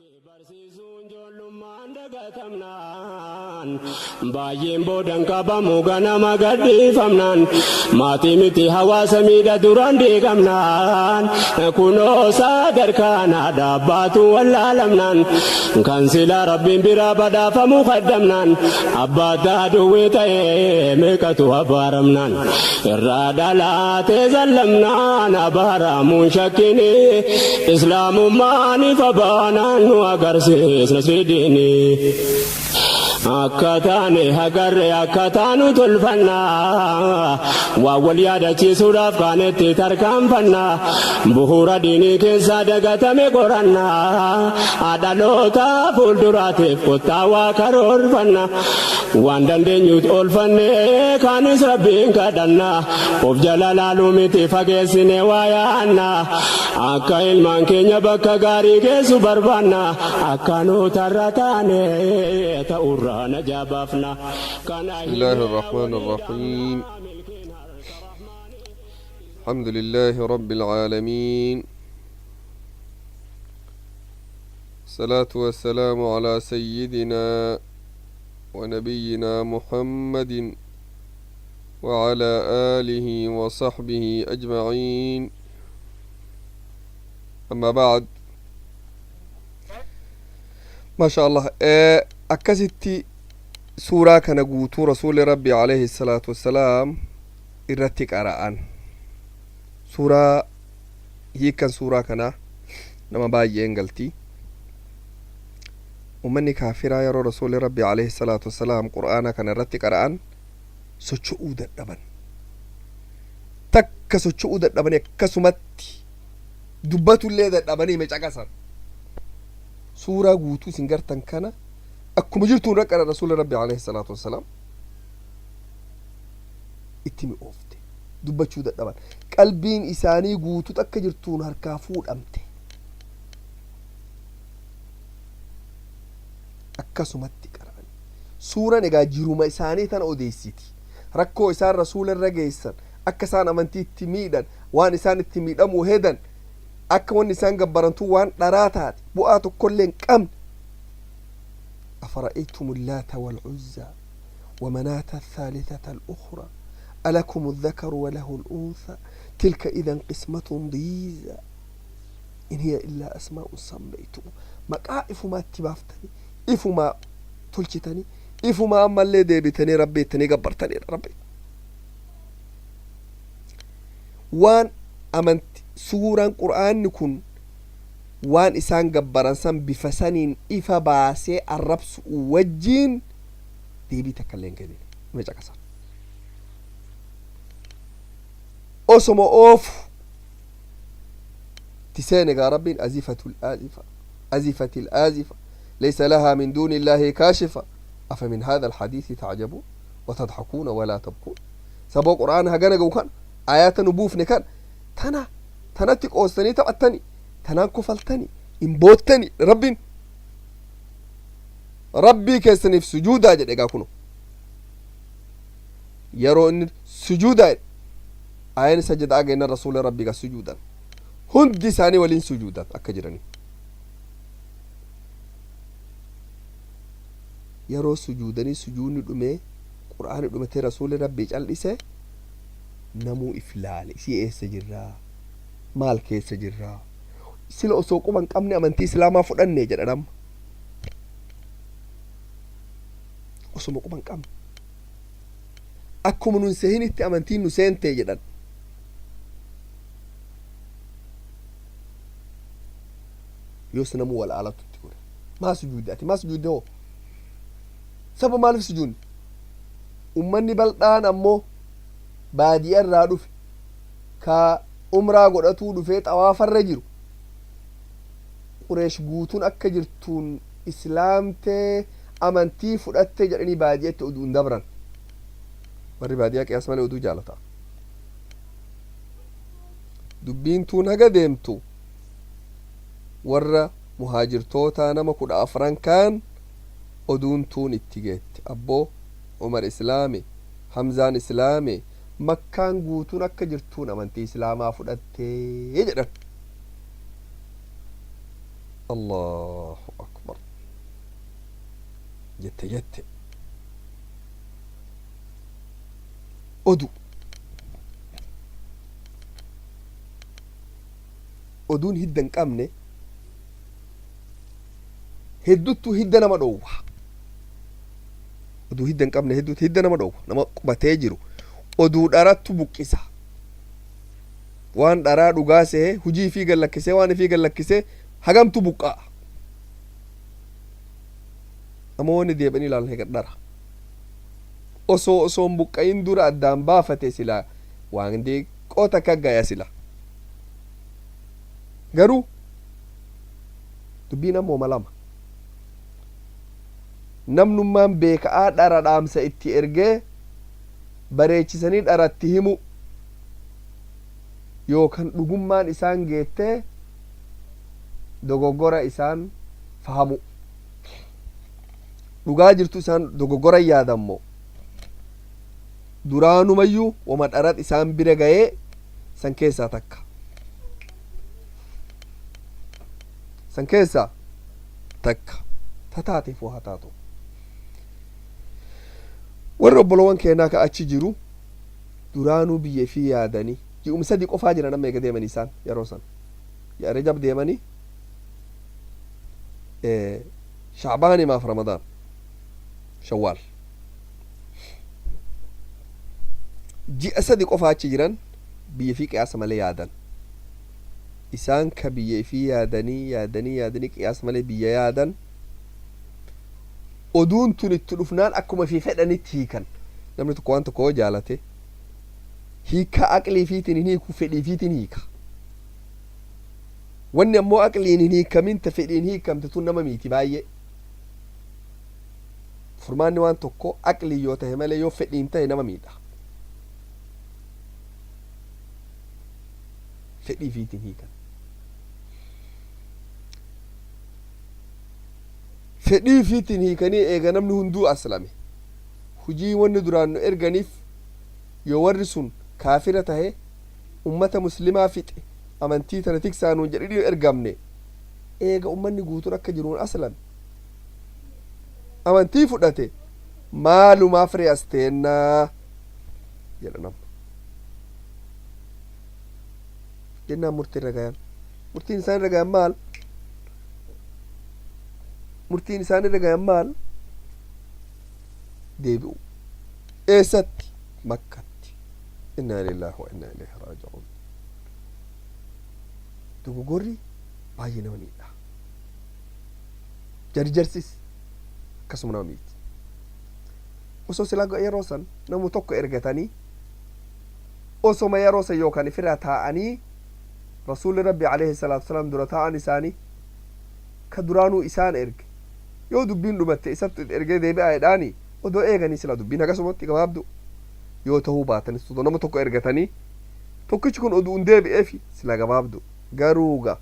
Barsiisuun ijoollummaan dagatamnaan baay'een boodan qabamu ganama gadhiifamnaan maatii miti hawaasa miidha duraan diigamnaan kunoo sadarkaan dhaabbaatu wallaalamnaan kan silaa rabbiin biraa badhaafamu kaddamnaan abbaa duwwee ta'ee meeqatu abaaramnaan irraa dhalaatee zallamnaan abaaramuun shakkini islaamummaan ifa baanaan nu agarsiisna sidiini. Akka taane agarre akka taanu tolfannaa waa wal yaadachiisuudhaaf kaanetti tarkaanfannaa bu'uura diinii keessaa dagatame qorannaa dhaloota fuulduraatiif kottaa waa karoorfanna waan dandeenyuut oolfannee kaanis rabbiin kadhannaa of jala laaluu miti fageessine waa yaanna akka ilmaan keenya bakka gaarii geessu barbaanna akka nuutarra taane ta'urraa na jabaafna. بسم الله الرحمن الرحيم. الحمد لله رب العالمين، الصلاة والسلام على سيدنا ونبينا محمد وعلى آله وصحبه أجمعين، أما بعد. ما شاء الله، akkasitti suuraa kana guutuu rasuuli rabbi عليه الصلاة والسلام irratti qara'an. Suuraa hiikan suuraa kana nama baay'een galti. Ummanni kaafiraa yeroo rasuuli rabbi عليه الصلاة والسلام qur'aana kana irratti qara'an socho'uu dadhaban, takka socho'uu dadhabanii, akkasumatti dubbatullee dadhabanii mecaqasan. Suuraa guutuu isin gartan kana akkuma jirtuun irra qara rasuuli rabbi عليه الصلاة والسلام itti mi'oofte. Dubbachuu dadhaban, qalbiin isaanii guutuu akka jirtuun harkaa fuudhamte, akkasumatti qara'an. Suuraan egaa jiruma isaanii tana odeessiti, rakkoo isaan rasuula irra geessan, akka isaan amantii itti miidhan, waan isaan itti miidhamuu hedan, akka wanni isaan gabbarantuu waan dharaa taate, bu'aa tokkollee hin qabne. أفرأيتم اللات والعزى ومناة الثالثة الأخرى ألكم الذكر وله الأنثى تلك إذا قسمة ضيزى إن هي إلا أسماء سميتم. Maqaa ifumaa itti baaftanii, ifumaa tolchitanii, ifumaa ammallee deebitanii rabbi ittanii gabbartaniidha. Rabbi waan amanti suuraan qur'aanni kun waan isaan gabbaran san bifa saniin ifa baasee arrabsu wajjiin deebii takka illee hin kennine. Nama caqasan osoma oofu itti seene. Gaa rabbiin أزفت الآزفة أزفت الآزفة ليس لها من دون الله كاشفة أفمن هذا الحديث تعجبون وتضحكون ولا تبكون. Saboo qur'aana hagana ga'u kan ayaata nu buufne kan tana tanatti qoostanii taphattani, tanaan kofaltani, hin boottani. Rabbiin rabbii keessaniif sujuudaa jedhe. Egaa kuno yeroo inni sujuudaa jedhe, ayaan sajadaa geenna, rasuula rabbii gaa sujuudan, hundi isaanii waliin sujuudan akka jiranii. Yeroo sujuudanii sujuudni dhumee, qur'aani dhumatee, rasuulli rabbii cal'ise. Namuu if laale, isii eessa jirraa, maal keessa jirraa, sila osoo quba hin qabne amantii islaamaa fudhanne jedha nama osoma quba hin qabne, akkuma nun sehinitti amantiin nu seentee jedhan. Yoos namuu wal aalatu itti godhe. Maa sujuudde ati? Maa sujuudde hoo? Saba maaliif sujuudne? Ummanni bal'aan ammoo baadiyaa irraa dhufe, ka umraa godhatuu dhufee xawaafarra jiru, Qureesh guutuun akka jirtuun islaamtee amantii fudhatte jedhanii baadiyyaatti oduu hin dabran. Warri baadiyaa qiyaas malee oduu jaalata. Dubbiin tuun haga deemtu warra muhaajirtootaa nama 14 kaan oduun tuun itti geette. Abboo, Umar islaame, Hamzaan islaame, Makkaan guutuun akka jirtuun amantii islaamaa fudhattee jedhan. Allahu akbar. Jette jette odu oduun hidda hin qabne hedduttuu hidda nama dhoowwa. Oduu hidda hin qabne hedduutu hidda nama dhoowwa. Nama qubatee jiru oduu dharattu buqqisa. Waan dharaa dhugaa sehe, hujii ifii gallakkisee, waan ifii gallakkisee hagamtu buqqa'a. Amma wanni deebi'anii ilaalan hegar dhara osoo hin buqqa'in dura addaan baafate silaa waan xiqqoo takka gaya sila. Garuu dubbiin ammoo lama namnummaan beeka'aa dhara dhaamsa itti ergee bareechisanii dharatti himu yookaan dhugummaan isaan geettee dogoggora isaan fahamu, dhugaa jirtu isaan dogoggora yaadammo duraanumayyuu wama dharat isaan bira gayee san keessaa takka, san keessaa takka tataateef waa taatu. Warri obbolowan keenyaa ka achi jiru duraanuu biyya ifii yaadanii ji'uma 3 qofaa jiran. Amma eega deemanii isaan yeroo san ji'a Rajab deemanii, Shacbaanimaaf Ramadaan, Shawwaal, ji'a 3 qofaa achi jiran. Biyya ifii qiyaasa malee yaadan. Isaan ka biyya ifii yaadanii yaadanii yaadanii qiyaasa malee biyya yaadan, oduun tun itti dhufnaan akkuma ifii fedhanitti hiikan. Namni tokko waan tokko yoo jaalate hiika aqlii fiitiin hin hiiku, fedhii fiitiin hiika. Wanni ammoo aqliin hin hiikamin ta fedhiin hiikamte tun nama miiti baay'ee. Furmaanni waan tokko aqlii yoo tahe malee yoo fedhiin tahe nama miidha. Fedhii fiitiin hiikan, fedhii fiitiin hiikanii eega namni hunduu aslame, hujii wanni duraan nu erganiif yoo warri sun kaafira tahe ummata muslimaa fixe, amantii tana tiksaa nuun jedhanii ergamne. Eega ummanni guutuun akka jiruun aslame, amantii fudhate, maalumaaf re'as teennaa jedha nama jennaan murtii irra gayan. Murtiin isaan irra gayan maal? Murtiin isaan irra gayan maal? Deebi'u. Eessatti? Makkatti. Innaa lillaahi wa innaa ilayhi raaji'uun. Dogoggorri baay'ee nama miidha. Jarjarsis akkasuma nama miiti. Osoo silaa yeroo san namu tokko ergatanii, osoma yeroo san yookaan ifirraa taa'anii, Rasuulli Rabbi alayhi salaatu wasalaam dura taa'an isaanii ka duraanuu isaan erge, yoo dubbiin dhumatte isatti ergee deebi'aa jedhaani odoo eeganii sila dubbiin akkasumatti gabaabdu yoo tahuu baatanis, odoo nama tokko ergatanii tokkichi kun oduu hin deebi'eefi sila gabaabdu. Garuuga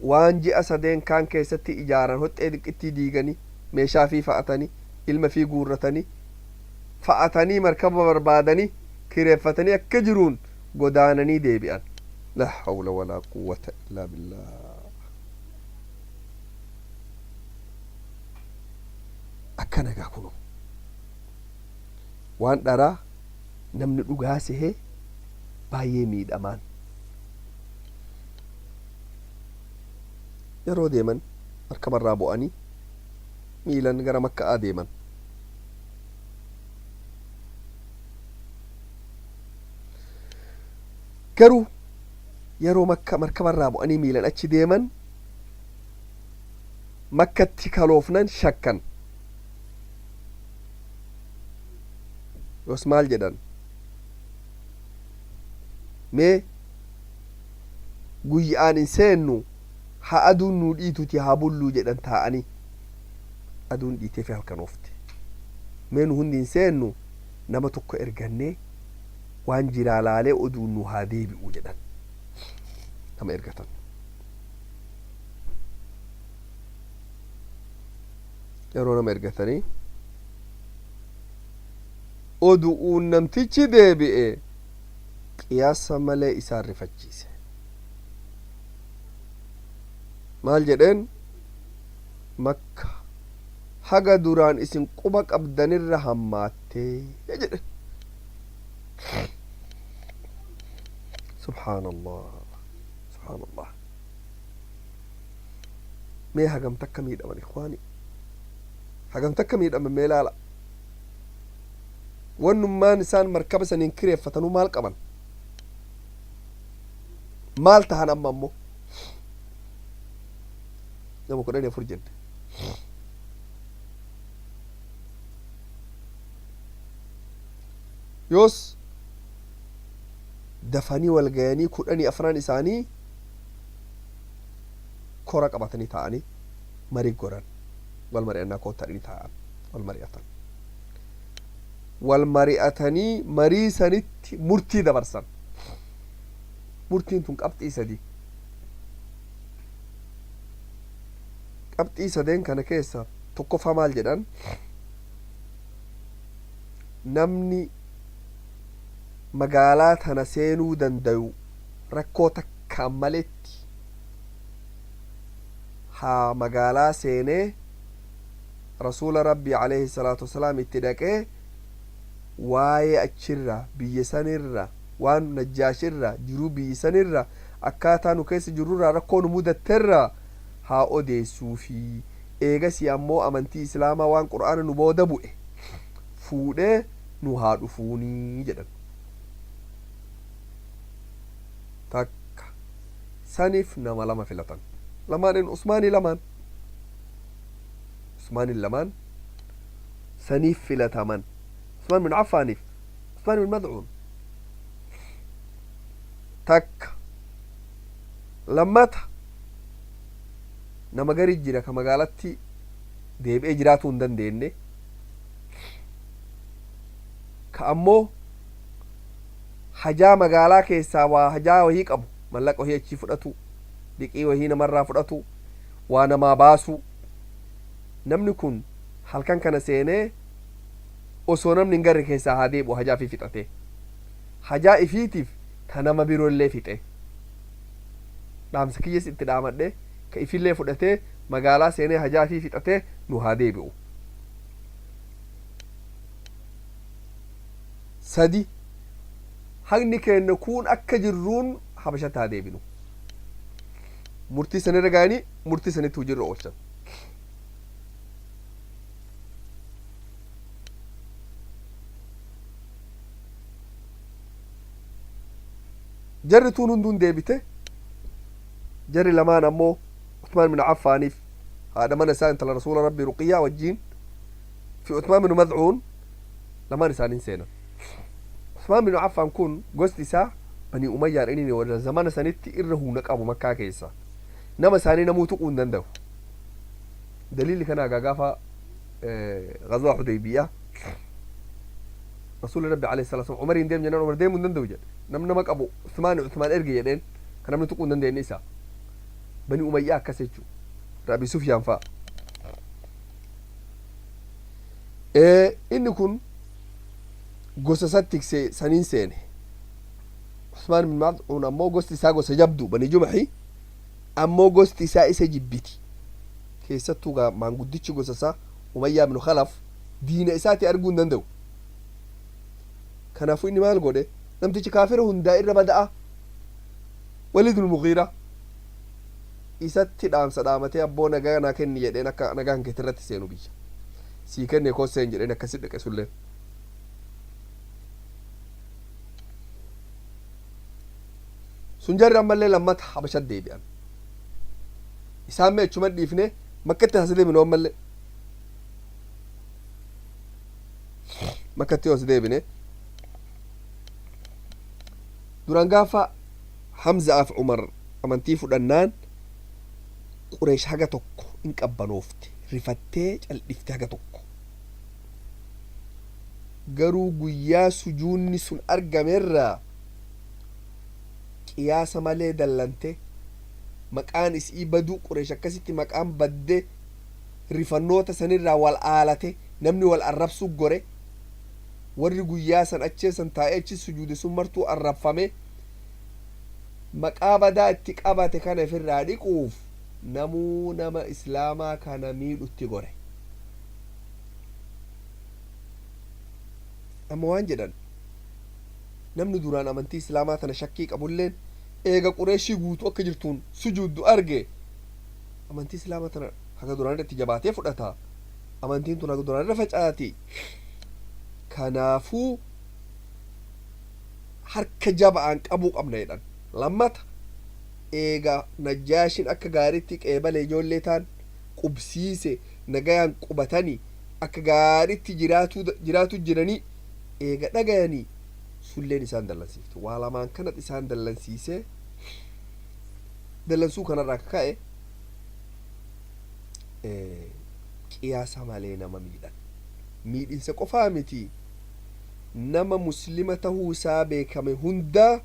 waan ji'a 3 kaan keessatti ijaaran hoxxee diqqittii diiganii, meeshaa fi fa'atanii, ilma fi guurratanii, fa'atanii, markaba barbaadanii kireeffatanii akka jiruun godaananii deebi'an. La hawla walaa quwwata illaa billah. Akka nagaa kunu waan dharaa namni dhugaa sehee baay'ee miidhamaan. Yeroo deeman markabarraa bu'anii miilan gara Makka'aa deeman. Garuu yeroo Makka markabarraa bu'anii miilan achi deeman, Makkatti kaloofnan shakkan. Yoos maal jedhan? Mee guyyaan hin seennu, haa aduun nuu dhiituti haa bulluu jedhan. Taa'anii aduun dhiitee fi halkan oofte. Mee nu hundi hin seennu, nama tokko ergannee waan jiraa laalee oduun nu haa deebi'u jedhan. Nama ergatan. Yeroo nama ergatanii odu'uun namtichi deebi'e qiyaasa malee isaan rifachiise. Maal jedheen? Makka Haga duraan isin quba qabdanirra hammaattee jedhe. Subhaanallah, subhaanallah. Mee hagam takka miidhaman, ikwaani, hagam takka miidhaman mee ilaala. Wannummaan isaan markaba saniin kireeffatanuu maal qaban, maal tahan? Amma ammoo nama 14 jenne. Yoos dafanii wal gayanii 14n isaanii kora qabatanii taa'anii marii goran. Wal mari'annaa kootanii taa'an, wal mari'atan. Wal mari'atanii marii sanitti murtii dabarsan. Murtiin tun qabxii sadi. Qabxii sadeen kana keessa tokkoffaa maal jedhan? Namni magaalaa tana seenuu dandayu rakkoo takkaan maletti haa magaalaa seenee Rasuula Rabbii alayhi salaatu wasalaam itti dhaqee waa'ee achirra biyya sanirra, waan Najjaashirra jiruu, biyya sanirra, akkaataa nu keessa jirrurraa, rakkoo nu mudatterra haa odeessuufi. Eegasii ammoo amantii Islaamaa, waan Qur'aana nu booda bu'e fuudhee nu haa dhufuunii jedhan. Takka saniif nama lama filatan. Lamaan Usmaanii, lamaan Usmaanin lamaan saniif filataman, Usmaan bin Affaaniif Usmaan bin Madcuun. Takka lammata nama gari jira ka magaalatti deebi'ee jiraatuu hin dandeenye, ka ammoo hajaa magaalaa keessaa waa hajaa wahii qabu, mallaqa wahii achii fudhatu, liqii wahii namarraa fudhatu, waa namaa baasu. Namni kun halkan kana seenee osoo namni hin garre keessaa haa deebi'u, hajaa fi fixate, hajaa ifiitiif ta nama biroollee fixe, dhaamsa kiyyas itti dhaamadhe, ka ifillee fudhatee magaalaa seenee hajaa fi fixatee nu haa deebi'u. Sadi, haqni keenya kun akka jirruun Habashatti haa deebinu. Murtii sanirra ga'anii murtii sanitti hojiirra oolchan. Jarri tuun hunduun deebite. Jarri lamaan ammoo Uthmaan bin Affaaniif haadha mana isaa intala Rasuula Rabbii Ruqiyyaa wajjiin fi Uthmaan bin Madcuun lamaan isaaniin seenan. Uthmaan bin Affaan kun gosti isaa Banii Umayyaan, inni warra zamana sanitti irra humna qabu Makkaa keessa. Nama isaanii namuu tuquu hin danda'u. Daliilli kanaa gaafa Ghazwaa Hudaybiyaa Rasuulli Rabbi alayhi salaatu wasallam Umariin deem jennaan, Umar deemuu hin danda'u jedhe. Namni nama qabu Uthmaan, Uthmaan erge jedheen, kan namni tuquu hin dandeenye isa. Banii Umayyaa akkas jechuudha. Abi Sufyaan fa'a. Inni kun gosa isa tiksee saniin seene. Usmaan bin Mad'uun ammoo gosti isaa gosa jabdu, Bani Jumahi, ammoo gosti isaa isa jibbiti. Keessattuu gaa maanguddichi gosa isaa Umayyaa bin Khalaf diina isaati, arguu hin danda'u. Kanaafuu inni maal godhe? Namtichi kaafira hundaa irra bada'a, Walid bin Mughiira, isatti dhaamsa dhaamatee, "Abboo, nagaa naa kenni" jedheen, "Akka nagaan keetti irratti seenu biyya sii kenne, koo seen" jedheen. Akkasi dhaqe sulleen. Sun jarri ammallee lammata Habashat deebi'an. Isaan mee achuma dhiifne, Makkatti as deebinu. Ammallee Makkatti as deebine. Duraan gaafa Hamza'aaf Umar amantii fudhannaan Qureesh haga tokko in qabbanoofte, rifattee caldhifte haga tokko. Garuu guyyaa sujuunni sun argamerraa qiyaasa malee dallante. Maqaan isii baduu, Qureesh akkasitti maqaan badde, rifannoota sanirraa wal aalate, namni wal arrabsuu gore. Warri guyyaa san achee san taa'ee achi sujuude sun martuu arrabfame. Maqaa badaa itti qabate kana ifirraa dhiquuf namuu nama Islaamaa kana miidhutti gore. Amma waan jedhan, namni duraan amantii Islaamaa tana shakkii qabulleen eega Qureeshii guutuu akka jirtuun sujuuddu arge, amantii Islaamaa tana haga duraan irratti jabaatee fudhata. Amantiin tun haga duraan irra facaati. Kanaafuu harka jaba'aan qabuu qabna jedhan. Lammata, eega Najjaashin akka gaaritti qeebale, ijoollee taan qubsiise, nagayaan qubatanii akka gaaritti jiraatu jiranii eega dhagayanii, sulleen isaan dallansiifte. Waa lamaan kanat isaan dallansiise. Dallansuu kanarraa akka ka'e qiyaasa malee nama miidhan. Miidhinsa qofaa miti, nama Muslima tahuu isaa beekame hundaa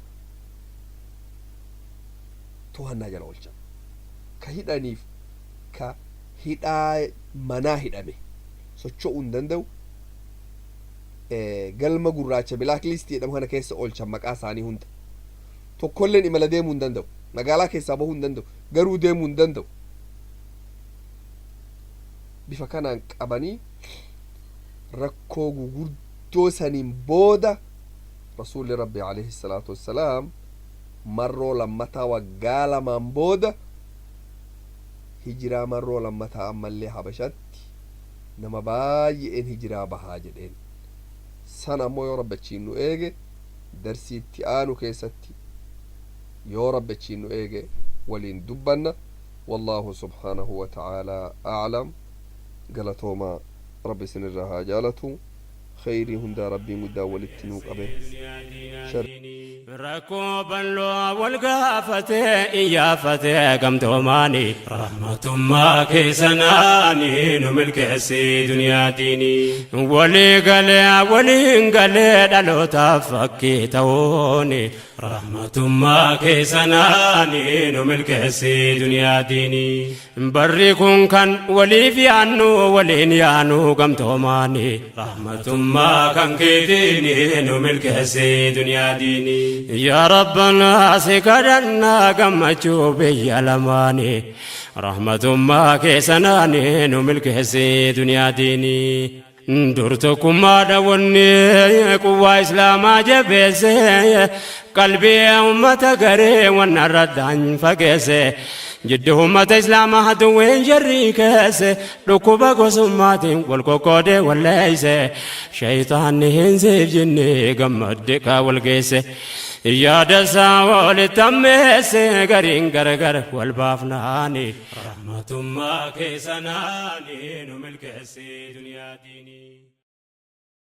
to'annaa jala oolchan. Ka hidhaniif ka hidhaa manaa hidhame socho'uu hin danda'u, galma gurraacha, black list jedhamu kana keessa oolchan. Maqaa isaanii hunda, tokkolleen imala deemuu hin danda'u, magaalaa keessaa bahuu hin danda'u, garuu deemuu hin danda'u. Bifa kanaan qabanii rakkoo gugurdoo saniin booda Rasuulli Rabbi alayhi salaatu wassalaam marroo lammataa waggaa 2n booda hijiraa marroo lammataa ammallee Habashatti nama baay'een hijiraa bahaa jedheen. San ammoo yoo Rabbachiin nu eege, darsii itti aanu keessatti yoo Rabbachiin nu eege waliin dubbanna. والله سبحانه وتعالى أعلم. Galatooma, Rabbi isinirraa haa jaalatu. Khayrii hundaa Rabbiin guddaa walitti nuu qabe. Rakkoo bal'oo wal gaafatee iyyaafate gamtoomaani, rahmatummaa keessanaani nu milkeessi duniyaa diini. Walii galee waliin galee dhalootaaf fakkii ta'uuni, rahmatummaa keessanaani nu milkeessi duniyaa diini. Barri kun kan waliif yaannu, waliin yaanu gamtoomaani, rahmatummaa kan keetiini nu milkeessi duniyaa diini. Yaa Rabbanaa, si kadhannaa gammachuu biyya lamaani, rahmatummaa keessanaani nu milkeessi duniyaa diini. Dur tokkummaadha wanni quwwaa Islaamaa jabeesse, qalbii ummata garee wanna raddaan fageesse. Jiddu ummata Islaamaa haduwween jarrii keesse, dhukkuba gosummaatiin wal qoqqoodee walleeyse. Shayitaanni hin siif jinni gammadde kaa wal geesse, yaada isaa walitti ammeesse. Gariin gargar wal baafnaani, rahmatummaa keessanaani nu milkeessi duniyaa diinii.